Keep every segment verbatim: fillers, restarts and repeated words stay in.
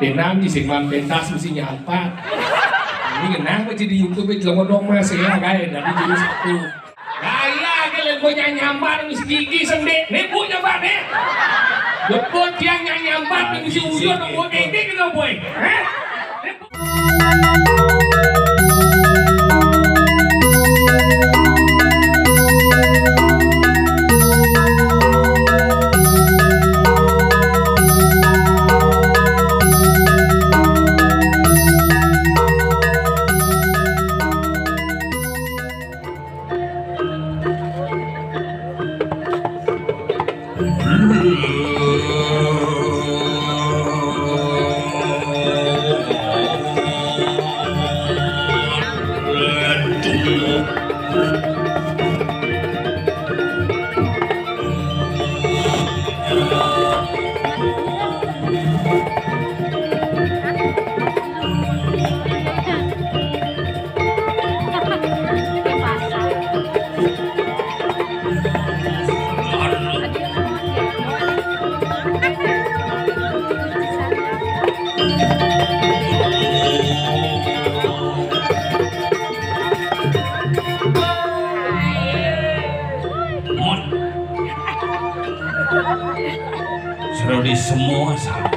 Penam di sing man pentas mesti nyampat. Ini kenapa jadi YouTube itu ngodong mas ya kayak dari jurus satu. Gaya ke lego nyampat mesti gigi sendek. Nih bu nyampat nih. Jemput tiang nyampat mesti ujung nunggu ini kita boy. Hah? Sudah di semua sama.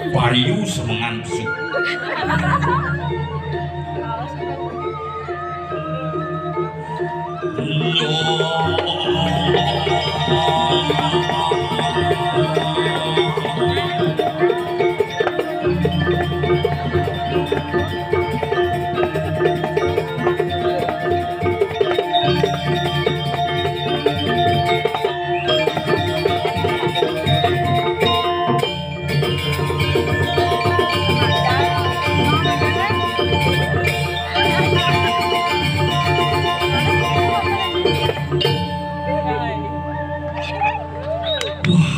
Bayu semengan besuk. Wah,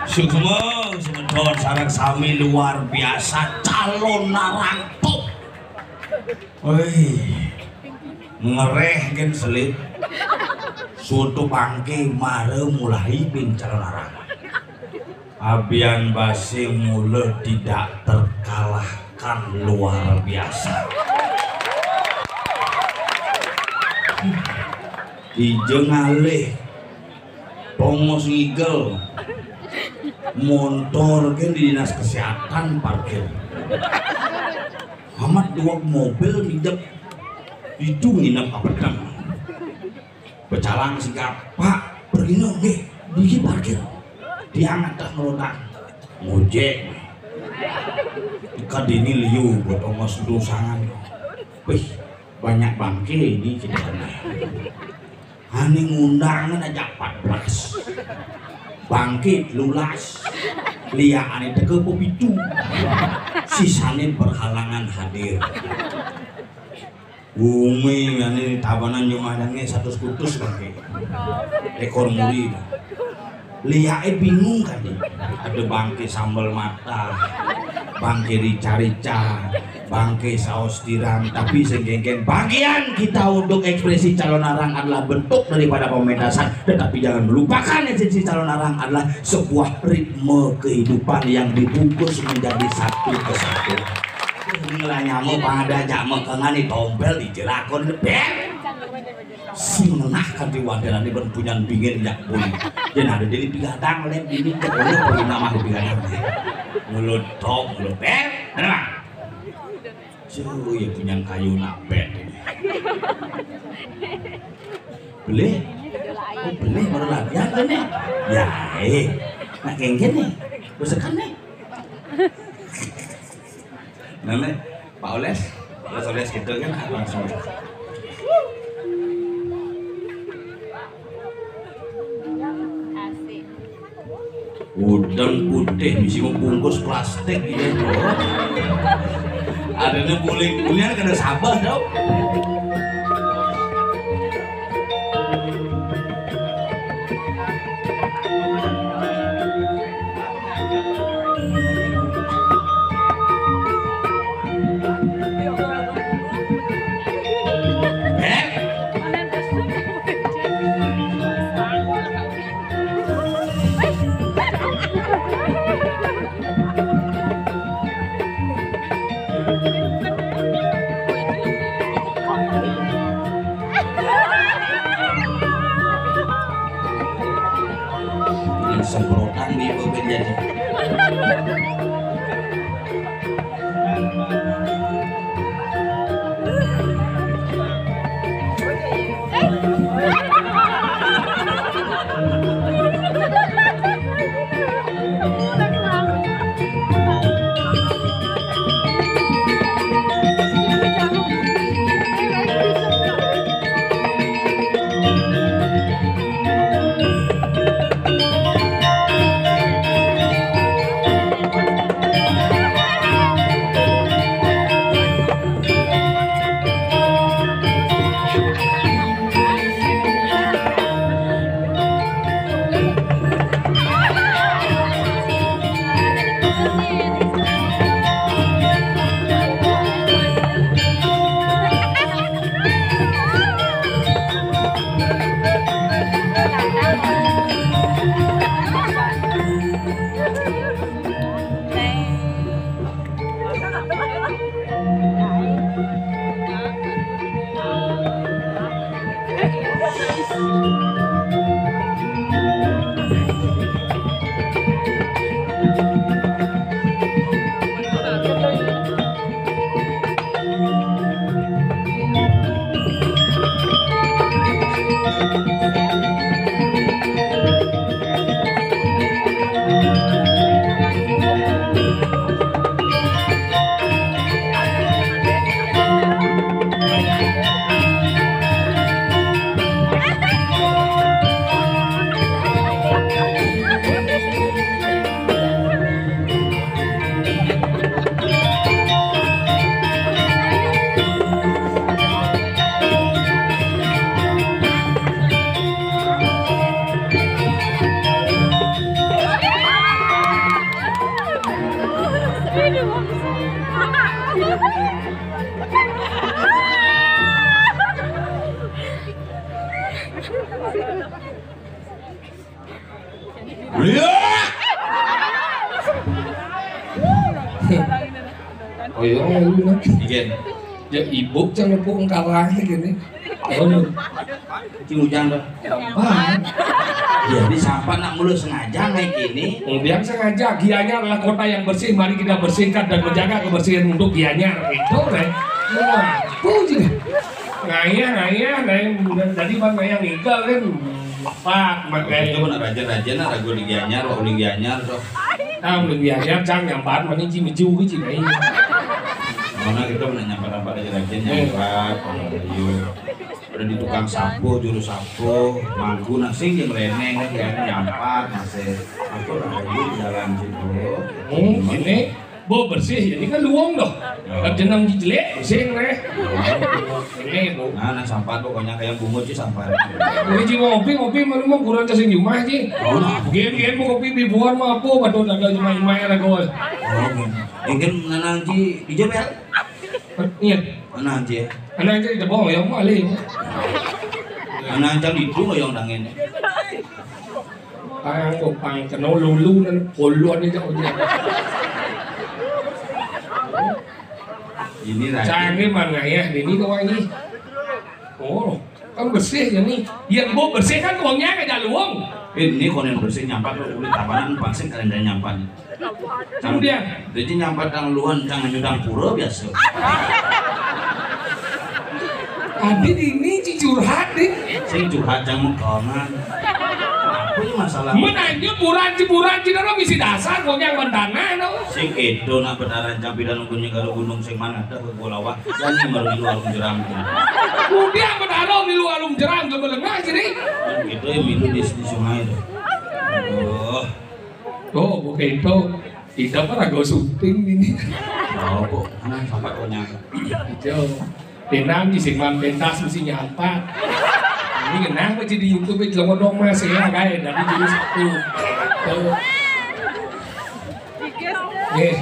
suksma semeton sareng sami luar biasa calon narang top. Wih, ngereh gen selit. Soto bangke mare mulai bing calon narang. Abian Basing mula tidak terkalahkan, luar biasa. Ija ngalih, tongos ngigel, montor ke di dinas kesehatan parkir. Amat dua mobil nginep, itu nginep apa dang? Pecalang sigap, "Pak, pergi no, nggih, niki parkir." Tiang atas ngelotak. Ngojek. Ikat ini liu buat ongos dosangan. Wih, banyak bangke ini kita. Ane ngundang aja empat belas. Bangke lulas. Liya ane teke pepitu. Sisane berhalangan hadir. Umi ane tabanan nyemadane satus kutus bangke. Ekor muri. Liake bingung kan dia. Ada bangke sambal mata, bangke rica-rica, bangke saus tiram, tapi sing genggen bagian kita untuk ekspresi calon arang adalah bentuk daripada pementasan, tetapi jangan melupakan esensi calon arang adalah sebuah ritme kehidupan yang dibungkus menjadi satu kesatuan. Inilah nyamuk pada jak mekengan di tompel di jelakon ben. Sing ngenah kanthi wadelane ben punyan bingin yak pun. Yen ada dene pigadang lem dini kok ora perlu nama pigadang. Mulut tok, mulut ben. Ana, Mang? Su, ya punyan kayu napet. Belih? Oh, belih baru latihan kene. Ya, eh. Nak kengken nih. Besekan nih. Namanya Pak Oles, Oles, Oles gitu kan, langsung. Udang putih, bisi mau bungkus plastik gitu. Adanya buling-bulingan kada sabar dong. Semprotan di bawah jadi. Iya. Oh iya, lu nah. Ikan. Ya ibu cang nepuk engkalang gini. Oh, lu. Ci Ujang dah. Gampang. Ya, di sampah nak mulu sengaja naik ini. Kemudian sengaja, Gianyar adalah kota yang bersih, mari kita bersihkan dan menjaga kebersihan untuk Gianyar. Itu, Rek. Wah, tuh sih. Ngayah, ngayah, ngayah. Tadi bang ngayah ngigal kan. Pak, makanya. Itu benar raja-raja nah ragu di Gianyar, wah uling Gianyar tuh. Ah, uling Gianyar, cang nyampat, mana ci meju ke ci, nah, iya. Mana kita pernah nyampat apa raja-raja nyampat, iya. Udah di tukang sapu, juru sapu, mangku nasi yang reneng kan, kan nyampat masih. Aku lagi jalan situ. Hmm, ini bo bersih, ini kan luang doh. Ya. Kan jenang jelek, bersih reh. Ini bu. Nah, nah sampah pokoknya kayak bungut sih sampah. Ini cuma ngopi, ngopi malu mau kurang kasih rumah sih. Oh, nah. Gen, gen mau kopi bibuan mau apa, baru ada cuma imai ada gol. Oh, mungkin nanang ci hijau ya. Iya. Mana aja? Mana aja di Debong ya, mau alih. Mana aja di itu yang dangin. Pang, pang, kena lulu dan poluan itu. Ini lagi. Canggih mana ya, ini tuh wangi. Oh. Kan bersih ya nih. Yang bu bersih kan uangnya ada luang. Ini konen bersih nyampat lo kulit tabanan pasti kalian nyampat. Kemudian, jadi nyampat tang luan jangan nyudang pura biasa. Tadi ini ci curhat deh. Sing curhat jangan mengkonan. Apa ini masalah? Menanya buran ci buran ci daro misi dasar gua yang mentana no. Sing itu nak benaran jampi dan gunung karo gunung sing mana ada gua lawa. Jangan baru di warung jerang. Kemudian benaran di warung jerang ke melengah sini. Kan gitu ya milu di, di sungai itu. Aduh. Oh, bukan itu. Kita apa ragu syuting ini. Tahu kok, mana sampai kau nyangka. Itu. Pinang di sing pentas mesti nyampat. Ini kenapa jadi YouTube itu dong mas ya kayak dari jadi satu. Tuh. Eh,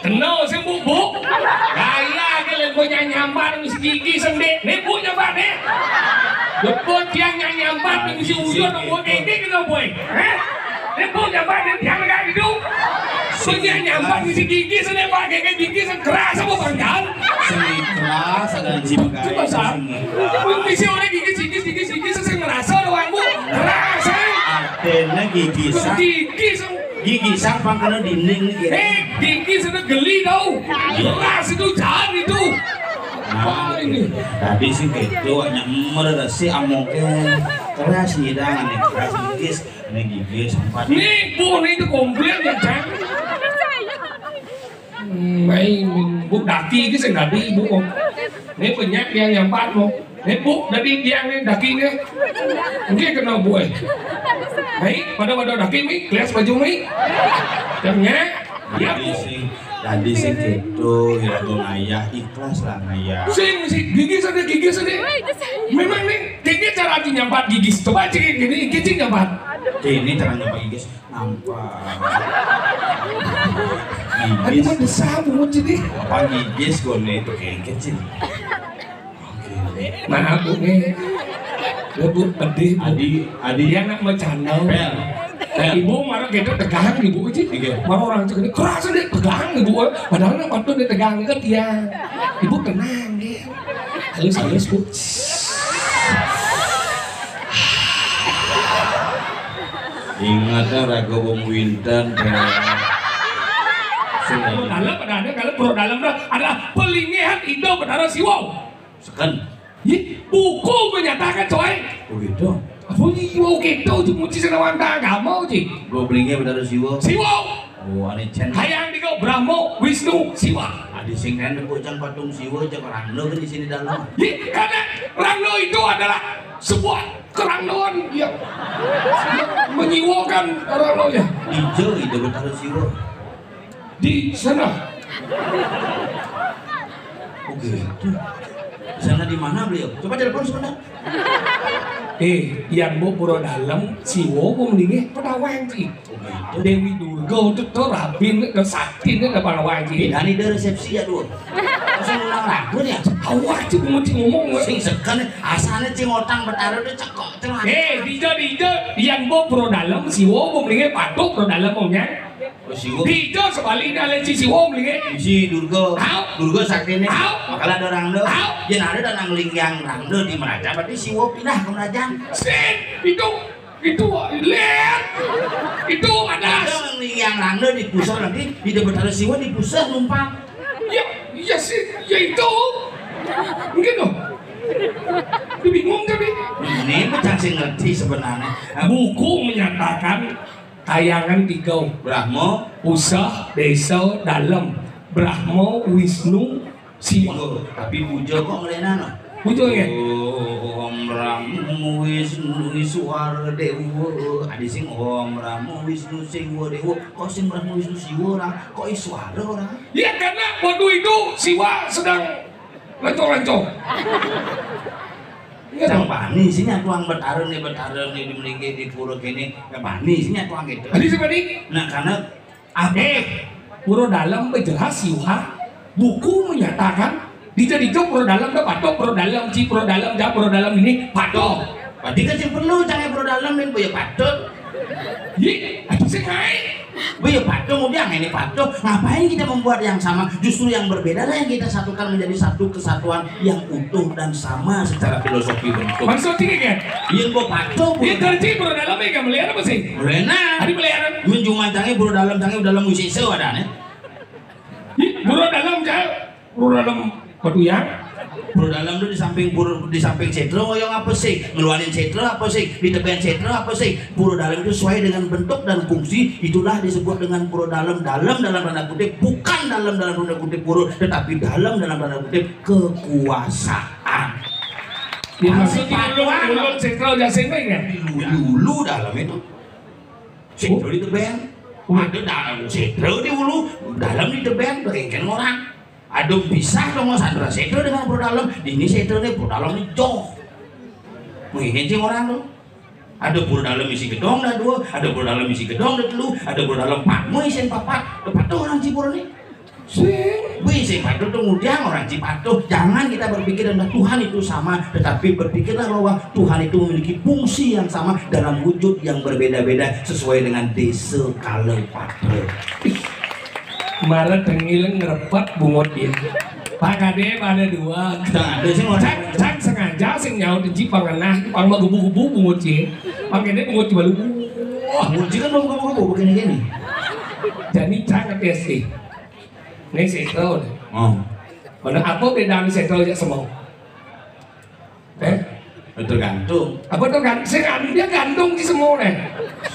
kenal sih bu bu. Gaya aja lah gue nyampat mesti gigi sendek. Nih bu nyampat nih. Jeput yang nyampat mesti ujung gue gigi kenal boy. Hah? Ibu nyambat di tiang negara itu. Punya nyambat isi gigi sini pakai gigi sing keras apa bang Jan? Sing keras ada di sini. Coba sam. Pun bisa orang gigi gigi gigi gigi sing ngerasa doang bu. Keras eh. Atene gigi sang. Gigi sing gigi sang pangkal dinding nih. Eh gigi sing geli tau. Keras itu jahat itu. Nah, ini tadi sih gitu hanya meresi amoke keras nih dangan nih keras gigi. Ini gigi sempat. Nih, bu, nih itu komplit ya, Cang. Mai bu daki iki sing dadi ibu kok. Ini banyak yang nyampat mau. Ini bu dari tiang nih dakinya. Ini kenal bu eh. Baik, pada pada daki mi, kelas baju mi. Jangan ya bu. Tadi sih gitu, ya tuh ngayah ikhlas lah ngayah. Sing sing gigi sana gigi sana. Memang nih Kayaknya cara nyampat gigi. Coba cek gini, kecil nyampat. Ini cara nyampat gigi. Nampak. Gigi. Ada mah desa bungut jadi. Apa gigi sekone itu kayak kecil. Oke. Maaf bu nih. Ya bu pedih. Bu. Adi, Adi. Dia nak bercanda. Pel. Nah, ibu marah gitu tegang ibu aja. Iya. Marah orang cek ini keras deh tegang ibu. Padahal nak patut dia tegang ke dia. Ibu tenang dia. Halus halus bu. Ingatnya raga wong Winten. Kalau dalam ada ada kalau pro dalam dah ada pelingihan Indo Betara Siwau. Seken. Ih, buku menyatakan coy. Oh gitu. Apa ini Siwau gitu cuma sih senawan agama sih. Gua pelingihan Betara Siwau. Siwau. Oh, ane cen. Hayang diko Brahmo, Wisnu, Siwa. Adi sing kan bocang patung Siwa cek orang lo kan di sini dalam. Ih, karena Rangno itu adalah sebuah kerangnoan yang menyiwakan orang lo ya. Ijo itu Betara Siwa. Di sana. Oke. Sana di mana beliau? Coba telepon sebentar. Eh, yang bu pura dalam, Siwa bu mendingnya pedawang sih. Dewi Durga itu tuh rabin ke sakti ke depan wajib. Ini dari resepsi ya dua. Saya ulang lagu ya. Awak sih mau ngomong. Sing sekan asalnya cing otang betara udah cekok terus. Eh, dija dija, yang bu pura dalam, Siwa bu mendingnya patok pura dalam omnya. Oh, Siwa. Dija sebaliknya lain si Siwa mendingnya. Si Durga. Au. Durga sakti nih. Au. Makanya ada orang lo. Au. Jangan ada dan nangling yang orang lo di Meraja, berarti Siwa pindah ke Meraja. Sih, itu Itu lihat. Itu ada. Ada yang nanglo di pusar nanti di depan ada siwa di pusar numpang. Ya, ya sih, ya itu. Mungkin loh. Dia bingung tadi. Ini macam sih ngerti sebenarnya. Buku menyatakan kayangan tiga. Brahmo, Pusah, Desa, Dalem. Brahmo, Wisnu, Siwa. Tapi puja kok ngelena no? Puja ya? Om Ram Wisnu Iswara Dewa. Adi sing Om Ram Wisnu Siwa Dewa. Kok sing Ram Wisnu Siwa orang? Kok Iswara orang? Ya karena waktu itu Siwa sedang lanco-lanco. Iya dong. Bani sini tuang betara nih betara nih di melinggi di pura kene. Bani sini tuang gitu. Tadi siapa nih? Nah karena Apa? Eh, Pura Dalem jelas Yuha buku menyatakan di jadi itu Pura Dalem dah patok Pura Dalem ci Pura Dalem dah Pura Dalem ini patok. Berarti kan sing perlu jangan Pura Dalem yang punya patok. Iya, itu sih naik. Punya patok udah ini patok. Ngapain kita membuat yang sama? Justru yang berbeda lah yang kita satukan menjadi satu kesatuan yang utuh dan sama secara filosofi bentuk. Maksudnya kan? Iya, gua patok. Iya, terci Pura Dalem ya, melihat apa sih? Mulai nah. Tadi melihat. Menjungan canggih Pura Dalem canggih dalam musik sewa dah nih. Ih, Pura Dalem cah, Pura Dalem Batu ya. Pura dalem tu di samping pura, di samping sétra ngoyong apa sih? Ngeluarin sétra apa sih? Di tebén sétra apa sih? Pura dalem itu sesuai dengan bentuk dan fungsi, itulah disebut dengan pura dalem. Dalem dalam tanda kutip, bukan dalem dalam tanda kutip pura, tetapi dalem dalam tanda kutip kekuasaan. Ya, maksud di ulun, ulun sétra aja sini ya? Di ulu, di ulu dalem itu. Sétra di tebén. Ada dalem sétra di ulu, dalem di tebén, berengken orang. Aduh, pisah dong, Mas Andra. Sétra dengan pura dalem. Ini sétra nih, pura dalem nih, joh. Mungkin sih orang tuh. Ada pura dalem isi gedong dah dua, ada pura dalem isi gedong dah telu, ada pura dalem pamu isin papat. Dah patuh orang Cipur nih. Sing, wih, sing patuh tuh ngudiang orang Cipatuh. Jangan kita berpikir dengan Tuhan itu sama, tetapi berpikirlah bahwa Tuhan itu memiliki fungsi yang sama dalam wujud yang berbeda-beda sesuai dengan desa kala patra. Mara tengil ngerepet bungut dia. Pak Kadé pada dua. Nah, ada sih mau Cang, cang sengaja sing nyaut di pang ngenah, pang mah gubu-gubu bungut sih. Pang kéné bungut cuma lu. Wah, bungut kan mau gubu-gubu begini-gini. Jadi cang ngetes sih. Ini sétra. Oh. Mana apa bedaan sétra aja semua? Eh? Tergantung. Apa tergantung? Sing anu dia gantung di semua nih.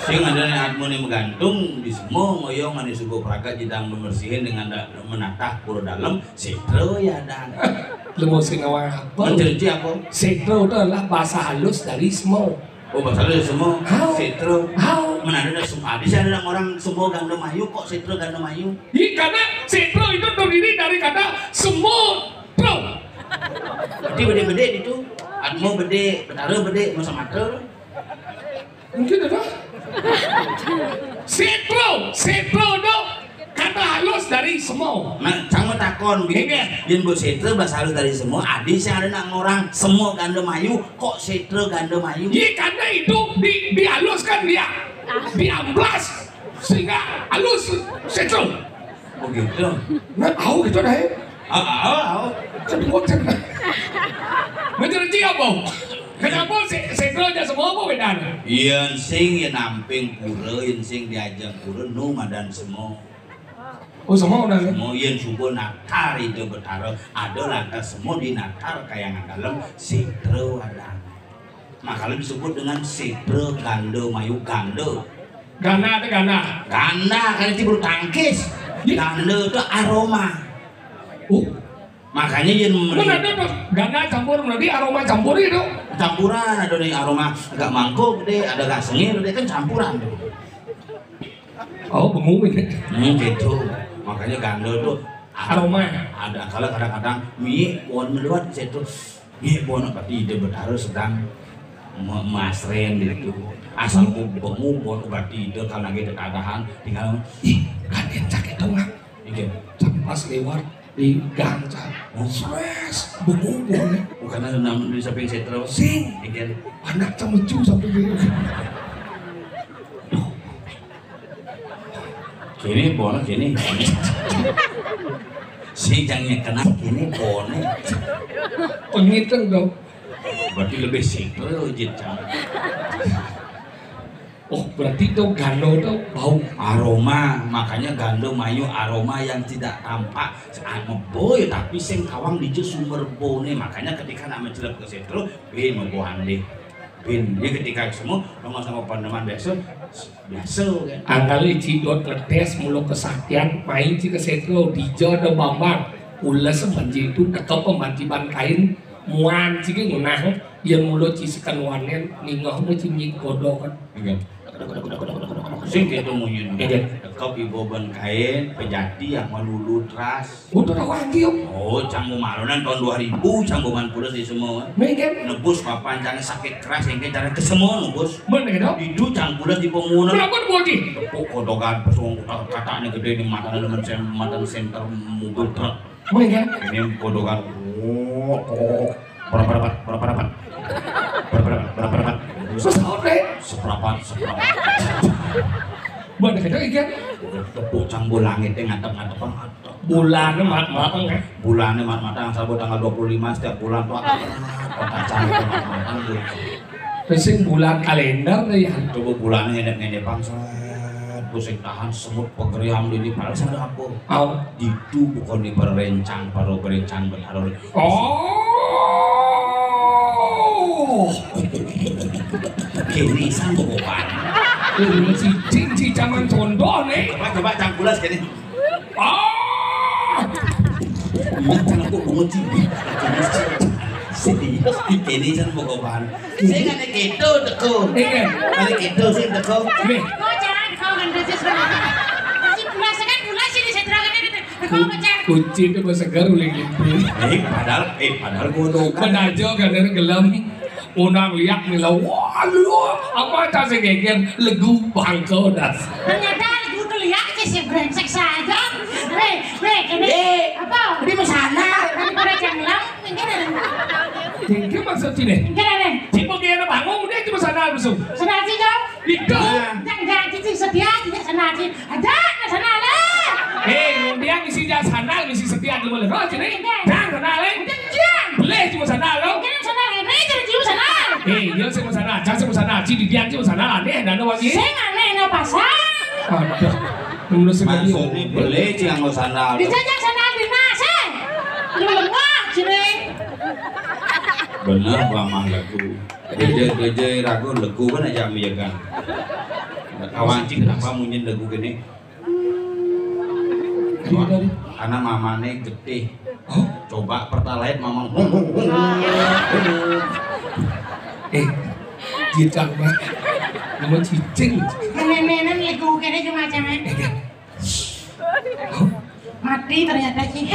Sing ada nih atmu nih menggantung di semua ngoyong nih suku praga jidang membersihin dengan da- menatah pura dalem sétra ya dan. Lemu sing ngawang apa? Mencerci apa? Sétra itu adalah bahasa halus dari semua. Oh, bahasa halus semua. Hau. Sétra. Hau. Mana ada semua? Ada sih ada orang semua ganda mayu kok sétra ganda mayu. Iya, karena sétra itu terdiri dari kata semua. Berarti bede-bede itu. Atmo bede, betara bede, masa mata. Mungkin ada. Sétra, sétra itu kata halus dari semua. Nah, cang mau takon, Nggih. Yen mbok sétra bahasa halus dari semua, adi sing ada nak ngorang semua ganda mayu, kok sétra ganda mayu? Iya, karena itu di, dihaluskan dia, diamplas sehingga halus sétra. Oh gitu. Nah, tahu gitu dah. Ah, ah, ah. Kan gua kan. Mencerci apa? Kenapa sé-, sétra aja semua apa bedanya? Yen sing yen namping pura, yen sing diajeng pura, nu madan semua. Oh, semua udah ya? Semua yen suba natar itu betara, ada lantas semua di natar kayangan dalem, sétra wadana. Makanya disebut dengan sétra ganda mayu ganda. Ganda ada ganda. Ganda kan itu bulu tangkis. Iya. Ganda itu aroma. Oh. Makanya yen Kan meni- ada tuh ganda campur, berarti aroma campur itu. Campuran ada nih aroma agak mangkuk deh, ada agak sengir deh, kan campuran tuh. Oh, bengong ini. Hmm, gitu. Makanya ganda tuh Aroma. Ada kalau kadang-kadang mie pohon meluat di situ. Mie pohon berarti ide betara sedang me- masren gitu. Asal bu- bengong pohon berarti ide karena gitu keadaan tinggal ih kan yang sakit dong lah. Iya. Pas lewat di gang cak. Oh. Stres, bengong pohon. Bukan ada nama di samping saya terus. Sing. Iya. Anak cemecu sampai gitu. Kene bone kene. Si jang nyekena kene bone. Pengiteng dong. Berarti lebih simpel jit cara. Oh, berarti itu gando tuh bau. Aroma, makanya gando mayu aroma yang tidak tampak. Saat mebo ya tapi sing kawang di sumber bone. Makanya ketika nak mencelep ke situ, bin mebo andih. Bin, ya ketika semua sama-sama paneman biasa, biasa kan. Angkali cidot ngetes mulu kesaktian, main ci kesetro, dija ada bambang. Ules manci itu teka pemanci ban kain, muan ci ke ngunah, yang mulu ci sekan wanen, ningah mu ci nyik godok kan. Iya. Sing gitu munyin. Iya. Teka ibo ban kain, pejati yang melulu teras. Udah tahu lagi, Om. Oh, cang mau malunan tahun dua ribu, cang mau pulas di semua. Mungkin. Nebus papan cang sakit keras, yang cara ke semua nebus. Mana gitu? Itu cang pulas di pemuna. Kenapa tuh, Boji? Tepuk kodokan, pesung utak katanya gede di mata, mata center mobil truk. Mungkin. Ini kodokan. Oh, oh. Berapa dapat? Berapa dapat? Berapa dapat? Berapa dapat? Pesawat, eh? Seperempat, seperempat. Mana gitu, ikan? Tepuk cang bola langit yang ngatep-ngatep banget. Bulannya mat-matang, ya? Bulannya mat-matang, sabu tanggal dua puluh lima setiap bulan tuh ada kota cang itu mat-matang tuh. Terus sing bulan kalender deh ya. Coba bulannya ngendep-ngendep bangsa. Pusing tahan semut pegeriam di, di padahal sadar apa? Au. Itu bukan di perencang, para perencang benar. Oh. Oh, kéné sang bokoban. Ini cicing, cicangan condong nih. Coba, coba cangkulas kéné. Ah! Ini cangkuk bungut sih. Serius, kéné sang bokoban. Sing ané kéto, Teko. Iya. Ané kéto, sing, Teko. Nih. Kok jangan kau ngendesi sebenarnya. Masih pulas kan, pulas ini saya terangkan ini. Kok pecah. Kunci itu bahasa Garu lagi. Eh, padahal, eh, padahal bodoh kan. Benajo kan dari gelem. Undang liak mila, wah, lu apa, tas geger, legu bangko das. Ternyata legu tuh liak sih, si brengsek saja. Weh, weh, kéné. Eh, apa? Di sana. Daripada janglang, minggir. Tinggi maksud sini. Minggir, Nen. Cipok dia ada bangun, udah cuma sana langsung. Sana sih, Jong. Itu. Nah. Jangan, jangan, cicing setia, tidak sana sih. Aja, sana lah. Eh, dia misi dia sana, misi setia dulu, oh, sini. Jangan sana, Len. Jangan. Boleh cuma sana, lo. Jangan sana, Len. Jangan cuma sana. Eh, iya, cuma sana, jangan cuma sana. Cidi dia cuma sana, aneh, dan wangi. Sing aneh, no pasang. Aduh. Menurut saya. Maksudnya boleh cuma sana, lo. Dijajak sana, di nasi. Lu lemah, sini. Bener, Bang Mang, lagu. Geje, geje, ragu, legu kan aja ambil kan. Kawan cik, kenapa munyin legu gini? Iya, tadi. Karena mamané getih. Hah? Coba pertalite mamang. Eh, cicak, Mak. Nama cicing. Nenek-nenek legu kéné cuma macam. Hah? Mati ternyata sih.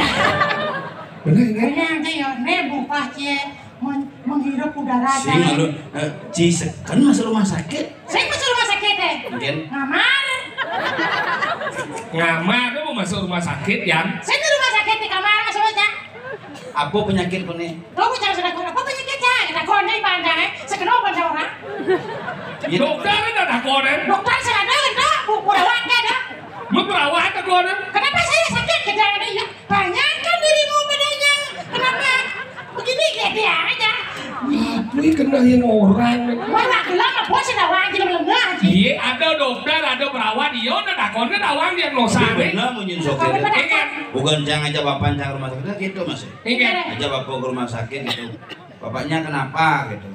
Bener, kan? Bener, aja ya, né bupah cie men- menghirup udara. Sing, lalu, eh, Ci seken masuk rumah sakit. Saya masuk rumah sakit, eh. Mungkin. Ngamar. Ngamar, lu mau masuk rumah sakit, Yang? Saya di rumah sakit, di kamar, masuk aja. Apa penyakit, Pene? Kamu jangan sudah, apa penyakit, ya? Kita kondai pandang, eh. Sekenal pandang orang. Iya. Dokter ada tak konen? Dokter saya ada, ada. Bu, perawat ada. Lu perawat tak konen? Kenapa saya sakit? Kita ada, ya. Bayangkan dirimu padanya. Kenapa? Begini dia, dia aja. Apa yang kena yang orang? Wah, lah, gelap, bos, sudah wajib melengah aja. Iya, ada dokter, ada perawat, iya, ada takon, ada awang diagnosa, nih. Bener, munyin sokir. Iya, kan? Bukan jangan aja bapak cang rumah sakit, gitu, Mas. Iya. Aja bapak ke rumah sakit, gitu. Bapaknya kenapa, gitu?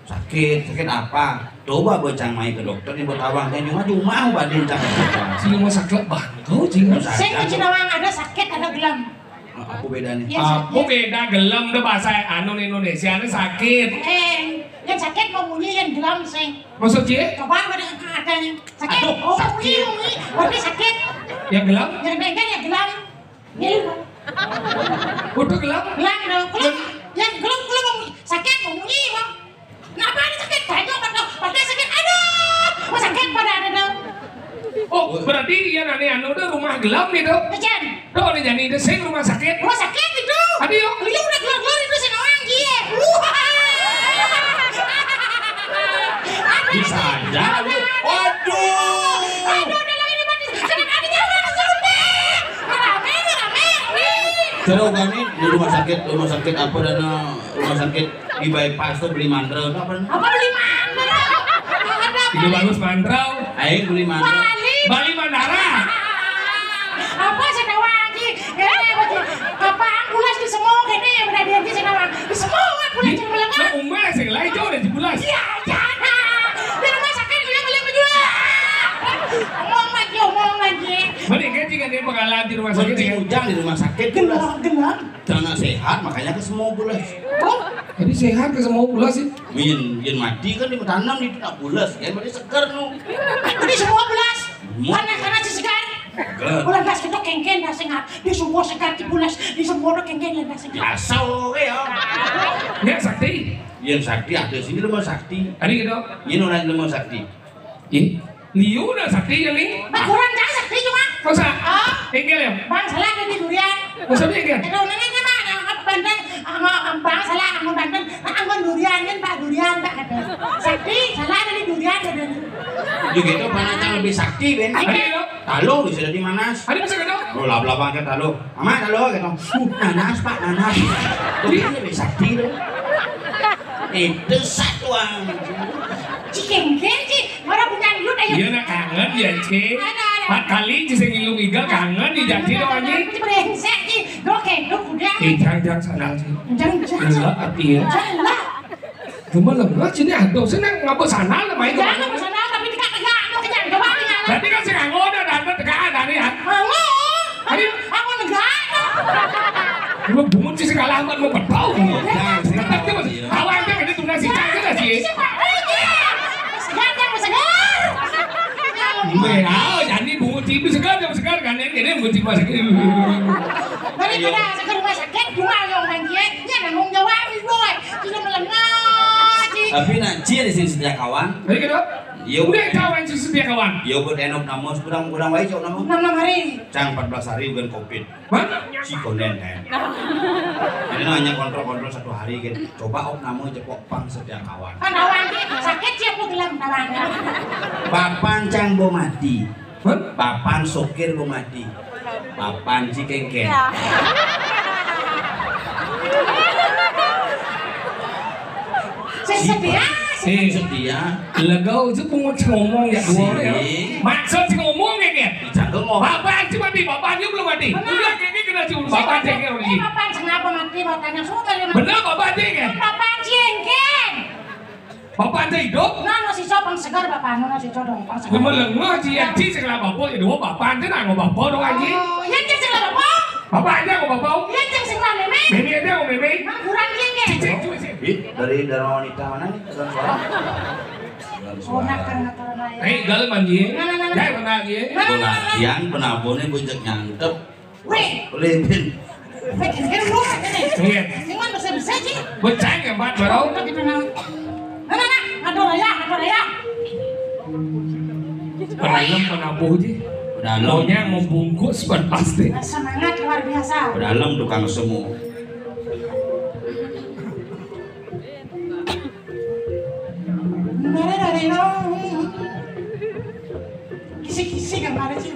Sakit, sakit apa? Coba bocang mai ke dokter nih, buat awang teh cuma cuma badin cakap. Si rumah sakit bangkau, cing. Saya cina wang ada sakit, ada gelem. Apa bedanya? Ya, apa sakit. Beda gelem tuh bahasa anu Indonesia ini sakit. Eh, yang sakit mau munyi, yang gelem sih. Maksud cie? Coba pada katanya sakit. Aduh, oh, sakit. Munyi, munyi, berarti sakit. Yang gelem? Yang dengkel yang gelem. Gelem. Udah gelem? Gelem dong. Gelem. Yang gelem, gelem mau munyi. Sakit mau munyi, Bang. Kenapa ada sakit? Tanya apa tuh? Pada sakit. Aduh, oh, sakit pada ada dong. Oh, berarti ya nane anu udah rumah gelem gitu. Hujan. Tuh, udah jadi itu sing rumah sakit. Rumah sakit itu. Aduh, yuk. Beliau udah keluar-keluar itu sing orang dia. Wah. Bisa aja lu. Aduh. Aduh, udah lagi mati. Sakit hatinya langsung deh. Rame, rame, rame. Terus kan nih di rumah sakit, rumah sakit apa dan, eh, rumah sakit di bypass tuh beli mandra tuh apa namanya? Apa beli mandra? Ada apa? Ide bagus mandra. Aing beli mandra. Bali. Bali Mandara. Apa sih tahu lagi? Ya, apa sih? Apa ambulans di semua ini yang udah dianti sih, Nawang? Di semua ambulans di, yang melengah. Nah, umah sih lain jauh dari ambulans. Iya, jangan. Di rumah sakit juga beli baju. Omong lagi, omong lagi. Mending kan jika dia bakalan di rumah sakit, mending ya. Hujan di rumah sakit, gelap, gelap. Karena sehat, makanya ke semua bulas. Oh, jadi sehat ke semua bulas sih. Yen, yen mati kan ditanam di tak bulas, kan berarti segar nu. Jadi semua bulas. Semua. Karena, karena si segar. Segar. Bulan pas kita kengken dah sehat. Di semua segar di bulas, di semua udah kengken dah sehat. Biasa wé ya. Ya sakti. Yang sakti ada sini rumah sakti. Ada gitu. Ini orang rumah sakti. Ih, liu dah sakti ya nih. Nah, kurang cai sakti cuma. Masa? Oh. Tinggal ya? Bang, salah ada di durian. Masa dia kan? Ada orang ini mah, angkat banten, angkat bang, salah, angkat banten, angkat durian kan, Pak, durian, Pak, kata. Sakti, salah ada di durian, kata. Di gitu, mana cang lebih sakti, Ben? Ada ya? Talu bisa jadi manas. Ada bisa gitu? Oh, lab-lab angkat talu. Ama talu gitu. Nanas, Pak, nanas. Tuh, dia lebih sakti tuh. Itu satuan. Cikengkeng, Ci. Orang punya dulu, ayo. Iya, nak kangen ya, Ci. Ada, ada. Empat kali, Ci, saya ngilu ngiga, kangen, dijanji dong, Ci. Brengsek, Ci. Dok, eh, dok, udah. Eh, jangan, jangan sana, Ci. Jangan, jangan. Gila, hati ya. Jangan lah. Cuma lemah sini ada, sini ngapa sana lemah itu. Jangan ke sana, tapi tegak-tegak, ada kenyang, coba kenyang. Berarti kan sing nganggo ada, ada tegakan tadi ya. Nganggo. Tadi aku negak. Lu bungut sih segala amat mau berbau. Tetap dia masih. Awal dia kan itu nasi cangkir sih. Segar, yang segar. Iya, jadi bungut itu segar, yang segar kan ini, ini bungut itu masih. Daripada segar rumah sakit, dua yang main dia, dia nanggung jawab, boy. Sudah melengah, Ci. Tapi nak Ci di sini setia kawan. Lagi gitu. Iya, udah kawan sih setia kawan. Iya, buat enok nama, kurang, kurang baik, cok nama. Enam, enam hari. Cang empat belas hari bukan covid. Hah? Si konden, kan. Ini hanya kontrol-kontrol satu hari, kan. Coba op nama jepok pang setia kawan. Kan awalnya sakit sih aku bilang kawan. Papan cang bo mati. Hah? Papan sokir bo mati. Papan si kengkeng. Ya. Sing setia, sing setia. Legau itu pungut ngomong ya, dua ya. Maksud si ngomong ya, kan? Cakep ngomong. Bapak cuma di bapaknya belum mati. Udah, kayak gini kena cium. Bapak cengeng lagi. Bapak kenapa mati? Bapaknya suka. Bener, bapak cengeng. Bapak cengeng. Bapak ente hidup? Nah, nasi copang segar, Bapak. Nasi codong, Pak, segar. Cuma lengah, Ci, ya, Ci, sekolah bapak, ya, dua bapak, ente nanggo bapak dong, Aji. Oh, ya, Ci, sekolah bapak. Bapak aja nanggo bapak. Ya, Ci, sekolah meme. Meme aja nanggo meme. Nah, kurang, Ci, ya. Ci, Ci, Ci, Ci. Ih, dari Dharma Wanita mana nih? Pesan suara. Pesan suara. Oh, nak, kan, nak, turun aja. Eh, galem, Aji. Nah, nah, nah, nah. Ya, mana, Aji? Nah, nah, nah, nah. Yang penabone bujek nyantep. Weh. Boleh, Bin. Weh, kira-kira lu kan ini. Iya. Ini kan bisa-bisa sih. Becang ya, Mbak, baru. Udah gitu, nah. Nah, nah, nah. Aduh, ya, aduh, ya. Pedalem penabuh ji. Pedalem. Maunya mau bungkus, ban plastik. Semangat luar biasa. Pedalem tukang semu. Kisi-kisi gambarnya sih.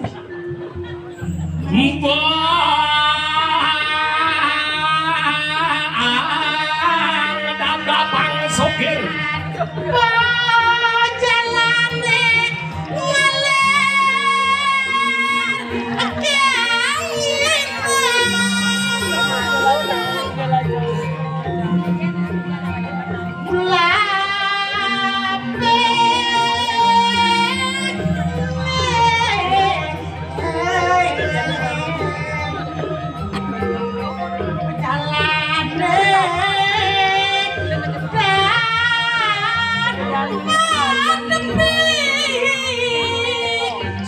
Mbah Dapang Sokir. Jalane ngalir.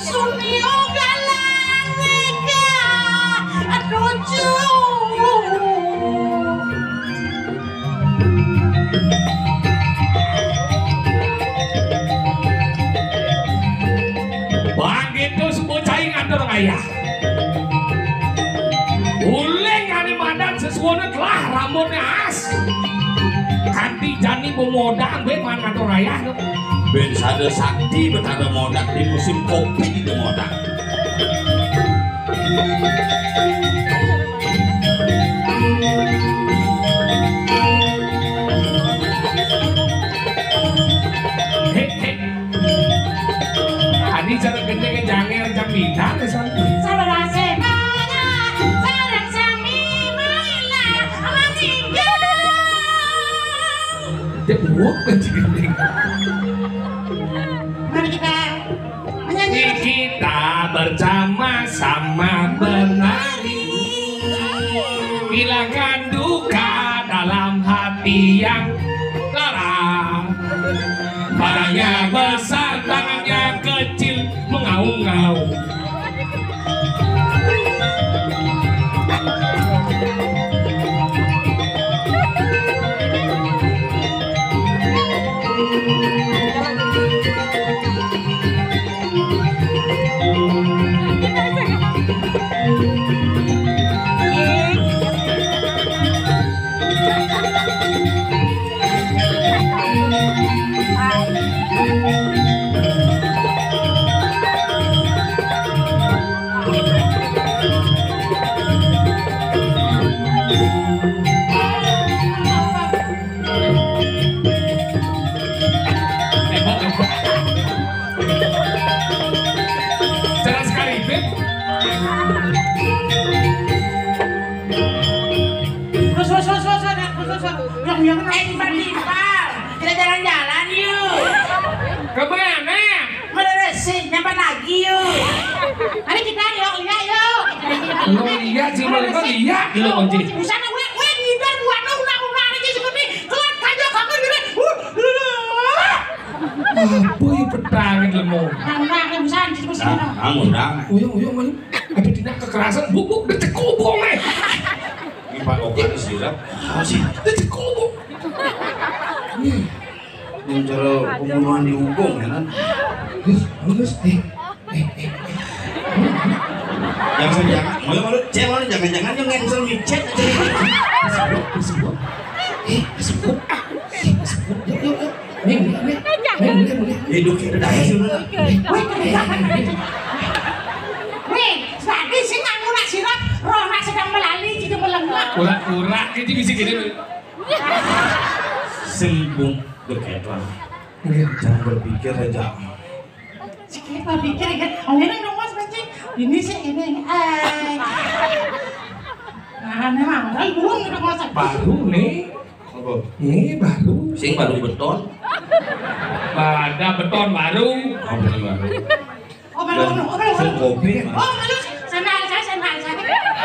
Sunio galang nika atuju. Bangkit tuh semua cai ngatur ngayah. Uling ane madan sesuone telah rambutnya as. Kanti jani bemodak, ben man ngatur ngayah tuh. Ben sada sakti betara modak di musim covid itu modak. Hek, hek. Adi cara gede ke janger jam bintang ke sana. Sabar ase mana, sarang sami maila maninggal. Dia buok kan si gede. Mari kita menyanyi. Kita bersama-sama menari. Hilangkan duka dalam hati yang lara. Badannya besar, tangannya kecil, mengaung-ngaung. Terus, terus, terus, terus, terus, terus, terus. Yang, yang, eh, timpal, timpal. Ya, cuma lima lihat lo, Onci. Busana gue, gue ngider buat lo, ulang-ulang aja seperti kelak kaca kangen gitu. Uh, uh. Apa yang petang itu, mau? Ulang-ulang, ulang, busana, cicing, busana. Ah, ah, ngundang. Uyung, uyung, uyung. Ada tindak kekerasan, buk, buk, decek kobong, eh. Ini Pak Okan sirap. Apa sih? Decek kobong. Nih. Yang cara pembunuhan dihukum, ya kan? Terus, terus, eh, eh, eh, eh. Jangan, jangan. Malu, malu. Cek, malu. Jangan, jangan. Yang cancel micet aja. Disebut, disebut. Eh, disebut. Eh, disebut. Yuk, yuk, yuk. Nih, nih, nih. Nih, nih, nih. Hidup kita dah, sih, udah. Wih, wih, wih. Wih, tadi sih nggak ngurah sirap, roh nak sedang melali, jadi melengah. Urak-urak, jadi bisa gitu. Sembung beketan. Iya. Jangan berpikir aja. Sikit berpikir ya. Akhirnya dong, Mas, pancing. Ini sih, ini, eh. Nah, memang, kan belum kita masak. Baru nih. Apa? Ini baru. Sing baru beton. Ada beton baru. Oh, beton baru. Oh, malu, malu, malu, malu. Sing kopi, Mas. Oh, malu, sandal saya, sandal saya.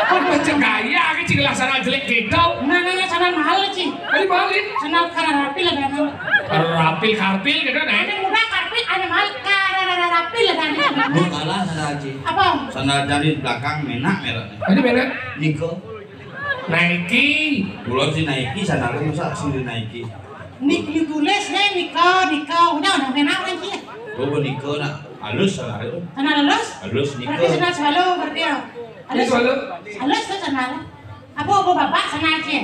Kok macam gaya ke cing lah, sandal jelek gitu. Nah, nah, nah, sandal mahal, Ci. Tadi mahal, ya? Sandal karena rapi lah, dah, nah. Karena rapi, karpil gitu, nah. Ada murah karpil, ada mahal, karena rapi lah, dah, nah. Lu kalah sandal, Ci. Apa? Sandal dari belakang, menak mereknya. Tadi menak? Nike. Nike. Belum si Nike, sandal lu masa asli Nike? Nik, ditulis deh, Nike, Nike. Udah, udah, menak lagi. Coba Nike, nak. Halus lah itu. Sana halus? Halus, Nike. Berarti sana selalu, berarti ya. Halus. Ini selalu. Halus tuh sana. Apa, apa bapak sana aja?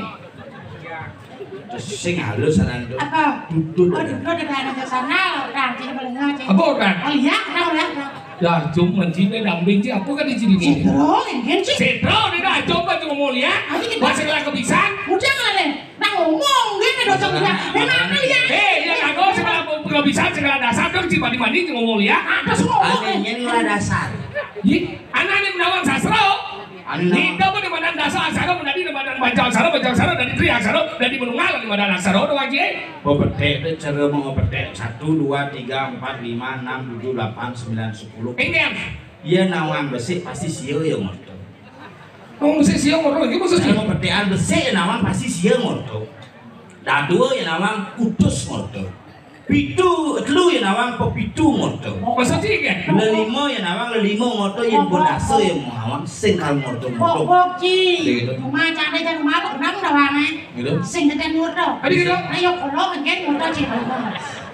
Terus sing halus sana itu. Apa? Dudut. Oh, dudut di sana aja sana. Orang sini paling aja. Apa orang? Oh iya, tahu ya. Ya, cuma sini damping sih, apa kan di sini? Sedro, ini sih. Sedro, ini dah coba tuh mau lihat. Ayo kita. Bahasa kebisan. Udah nggak, Len? Nah, ngomong, dia kan dosa punya. Memang dia. Eh, ya, kagak segala kebisan, segala dasar, dong, cuma dimandi, cuma mau lihat. Apa semua ngomong, eh? Anehnya ini lah dasar. Ih, anak ini menawang sastra. Anu nama. Nida pun di mana dasar, aksara, menjadi di mana baca aksara, baca aksara, dari tri aksara, dari menunggal di mana aksara, doang aja. Bebedek tu cara mau bebedek. Satu, dua, tiga, empat, lima, enam, tujuh, delapan, sembilan, sepuluh. Ini yang. Iya, nawang besik pasti sio ya, ngorto. Wong besik sio ngorto, iki maksud sih? Kalau pepetean besik nawang pasti sio ngorto. Dadua ya nawang kudus ngorto. Pitu, telu ya nawang pepitu ngorto. Maksud sih, kan? Lelima ya nawang lelima ngorto, yang bonasa ya nawang sing kal ngorto, ngorto. Bok, bok, Ci. Iya, gitu. Cuma cak ada jangan mabuk, kenapa nawang, eh? Gitu. Sing ada ngorto. Tadi gitu. Ayo, kalau, kan, ngorto, Ci, ngorto.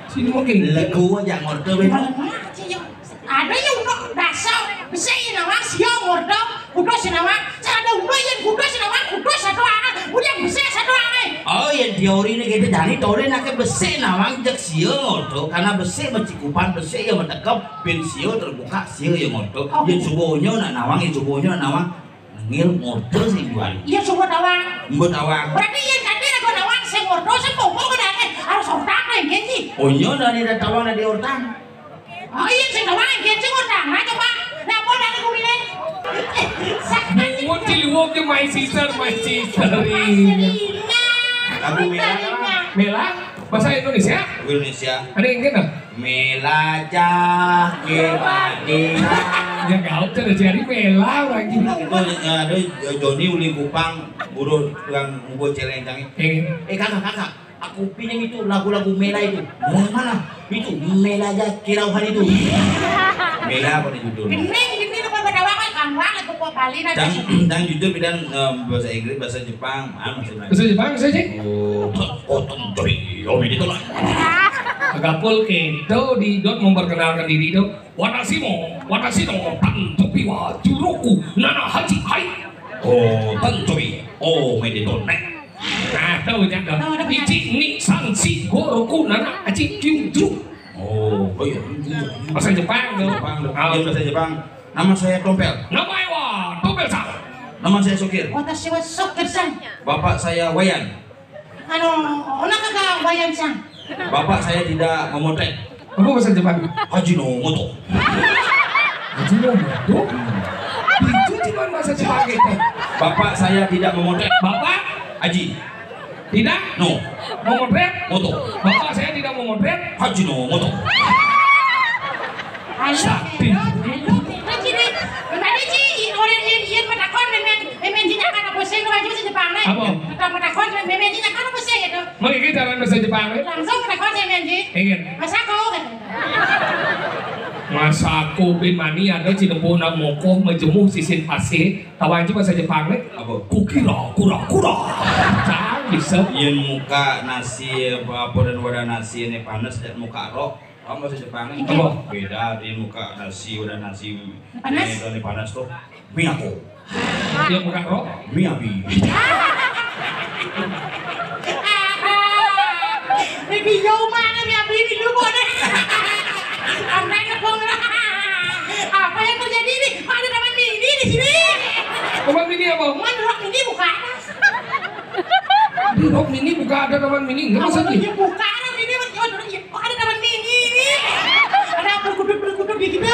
Sini mungkin. Lego aja ngorto, Ben. Ngorto, Ci, yuk. Ada yang udah dasar, besik ya nawang, sio ngorto, kudus ya nawang, ada udah yang kudus ya nawang, kudus satu anak, udah besik satu anak. Oh, yang teori ini kita jadi teori nak besik nawang, jak sio ngorto, karena besik mencikupan, besik yang mentekep, bin sio terbuka, sio yang ngorto. Oh. Yang subuhnya nak nawang, yang subuhnya nak nawang, nengil ngorto sih jual. Iya, subuh nawang. Mbok nawang. Berarti yang tadi ada nawang, sing ngorto, sing popo, harus ortang, kan, gitu. Oh, nyo, dari ada tawang, dari ortang. Oh iya, sing doang, dia sing ngutang. Nah, coba. Nah, apa dari kuwi, Le? What do you want to my sister, my sister? Lagu Mela. Mela, bahasa Indonesia? Indonesia. Ada yang kena? Mela jah ke Madinah. Ya, kau cerita cari Mela lagi. Itu, eh, ada Joni uli Kupang, buruh tukang ngumpul celeng canggih. Eh. Eh, kakak, kakak. Aku pinjam itu lagu-lagu Mela itu. Mela yang mana? Itu Mela aja kirauhan itu. Mela apa nih judul? Gending, gending, apa beda banget? Kan banget, aku kok Bali nanti. Dan, dan judul bidan, em, bahasa Inggris, bahasa Jepang, ah, masih banyak. Bahasa Jepang, saya sih. Oh, oh, tong, coy, oh, ini tuh lah. Agapul ke, do, di, dot memperkenalkan diri, do. Watashi mo, watashi no tantobi wa juroku nana hachi, hai. Oh, tantobi. Oh, mede to ne. Nah, tahu, Cak, tahu. Tahu, tahu, tahu. Ichi, ni, san, shi, go, roku, nana, aci, kyu, ju. Oh, oh iya. Bahasa Jepang, tuh. Jepang, tuh. Ah. Iya, bahasa Jepang. Nama saya Tompel. Namae wa Tompel-san. Nama saya Sokir. Watashi wa Sokir-san. Bapak saya Wayan. Ano, ona kaka Wayan-san. Bapak saya tidak memotret. Apa bahasa Jepang? Haji no moto. Haji no moto? Itu cuma bahasa Jepang gitu. Bapak saya tidak memotret. Bapak? Haji. Tidak? No. Memotret? Moto. Bapak saya tidak memotret. Haji no moto. Halo, Sakti. Halo, halo, halo, sini. Tadi, Ci, orang yang, yang bertakon dengan, yang Baju si Jepang né. Apa? Takon-takon sama mémé Ji, kan apa sih gitu? Mangké cara bahasa Jepang né? Langsung takon sama mémé Ji. Ingat. Masako gitu. Masako bin mani ada cina puna mokoh majemuh sisin pasir. Tahu aja bahasa Jepang né? Apa? Kukira, kura, kura. Cang bisa. Yén muka nasi apa, apa dan wadah nasi ini panas dan muka rok. Kamu bahasa Jepang né? Apa? Beda di muka nasi, wadah nasi. Panas? Ini panas tuh. Miyako. Dia muka rok. Miyabi. Ini yo mana Miyabi ini lu boleh. Sampai ngepung lah. Apa yang terjadi ini? Ada taman mini di sini. Taman mini apa? Cuman rok ini buka. Di rok mini buka, ada taman mini. Enggak maksudnya. Iya, buka taman mini, Mas. Yo, dulu, iya. Kok ada taman mini ini? Ada berkudut-berkudut di kita.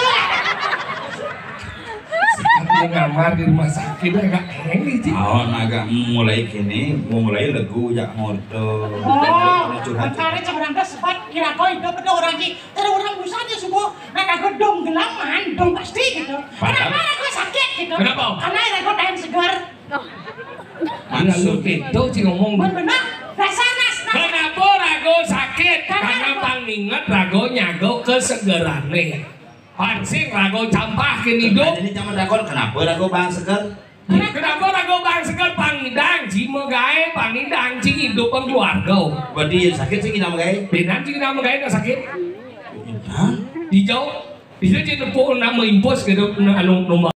Dia ngamar di rumah sakit, ya, Kak. Ini sih. Oh, naga mulai kini, mulai lagu jak ngoto. Oh, curhat. Makanya seorang ké sempat kira kau hidup ada orang ki. Terus orang busa aja semua. Nah, aku dong gelang man, dong pasti gitu. Padahal. Kenapa aku sakit gitu? Kenapa? Karena aku tahan segar. Maksud itu sih ngomong. Mun bener, dasar nas. Kenapa rago sakit? Karena apa? Karena pang inget rago nyago kesegerané. Pansing rago campah kén hidup. Jadi zaman rago, kenapa rago bang seger? Kenapa rago bang seger? Pangidang, cing magaé, pangidang, cing hidup, pang keluarga. Berarti yang sakit sih kita magaé. Benar sih kita magaé, nggak sakit. Hah? Dijauh. Bisa cing nepuk nama impos gitu, anu, nomor.